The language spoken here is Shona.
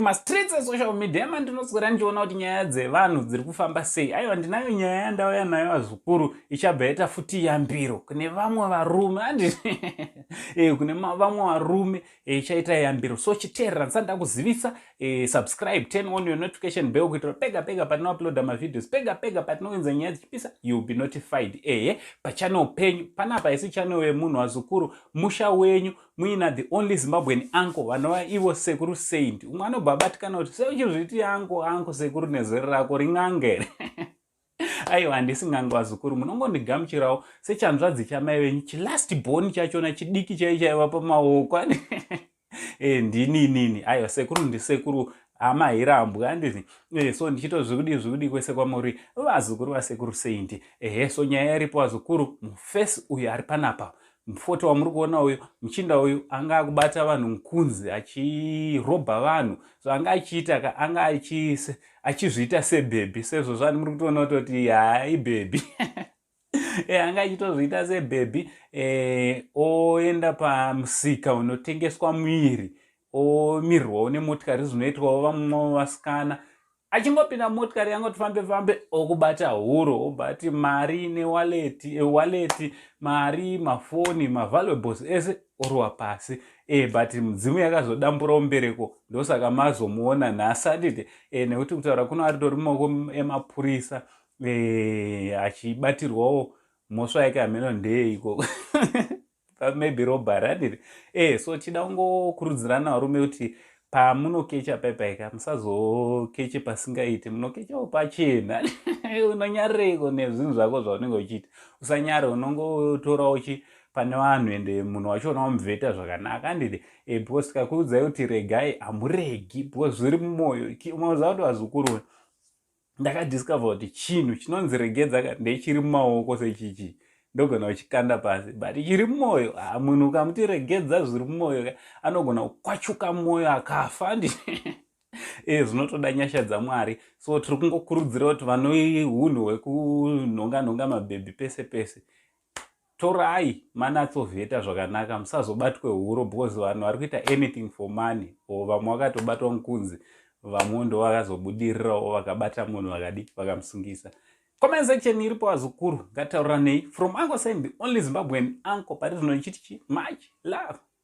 Mastreets esocial media mandinoswera ndichiona kuti nyaya dzevanhu dziri kufamba sei. Aiwa, ndinayo nyaya yandauya nayo, vazukuru, ichabva yaita futi yambiro kune vamwe varume, andi kune vamwe varume ichaita yambiro. So chiteerera ndisati ndakuzivisa, subscribe, turn on your notification bell kuitira pega pega patinouploada mavideos, pega pega patinounza nyaya dzichipisa, you'll be notified. Ehe, pachannel penyu panapa, isi channel yemunhu, wazukuru, musha wenyu muina the only Zimbabwean uncle, vanova ivo Sekuru Saint. Umwe anobva abatikana kuti sei uchizviti uncle, uncle sekuru nezera rako rin'angere? Aiwa, handisi n'anga, vazukuru, munongondigamuchirawo sechanzvadzi chamai venyu, chilast born chachona, chidiki chai chaiva pamaoko. Ndini inini. Aiwa, sekuru ndisekuru, hama hairambwi, handiti? So ndichitozvikudi zvikudi kwese kwamuri, vazukuru vaSekuru Saint. Ehe, so nyaya iripo, vazukuru, mufesi uyu ari panapa, mufoto wamuri kuona uyu, muchinda uyu anga akubata vanhu nkunzi, achirobha vanhu. So anga achiita, anga achizviita sebhebhi, sezvo zvani muri kutoona kutoti hai bhebhi. Anga achitozviita sebhebhi, oenda pamusika unotengeswa muviri, omirwawo nemotikari, zvinoitwawo vamwe vasikana. Achingopinda motikari, yangoti fambe fambe, okubata huro, obva ati mari newallet, wallet, mari, mafoni, mavaluables ese orova pasi. But mudzimu yakazodamburawo mbereko, ndosaka mazomuona nhasi, anditi? Nekuti kutaura kuno aritori mumaoko emapurisa, achibatirwawo mhosva yake, hameno ndeyeiko, maybe robbery, anditi? So tida kungokurudzirana, varume, kuti pamunokecha paipaika, musazokeche pasingaiti, munokechawo pachena. Unonyareiko nezvinhu zvako zvaunenge uchiita? Usanyare, unongotorawo chi pane vanhu, ende munhu wacho unomubveta zvakanaka, anditi? Because tikakuudzai kuti regai, hamuregi, because zviri mumwoyo. Unoziva kuti, vazukuru, ndakadiscover kuti chinhu chinonzi regedza ndechiri mumaoko sechichi, ndogona kuchikanda pasi, but chiri mumwoyo, munhu ukamuti regedza zviri mumwoyo, anogona kukwachuka mwoyo akafa ndi. Zvinotoda nyasha dzaMwari. So tiri kungokurudzira kuti vane unhu hwekunhonga nhonga mabhebhi pese pese, torai manatsovheta zvakanaka, musazobatwe huro, because vanhu vari kuita anything for money, or vamwe vakatobatwa mukunzi, vamwe ndo vakazobudirirawo, vakabata munhu, vakadi vakamusungisa. Comment section iripo, vazukuru, ngatauranei. From Uncle Saint, the only Zimbabwean uncle, pari zvino ichiti chi much love.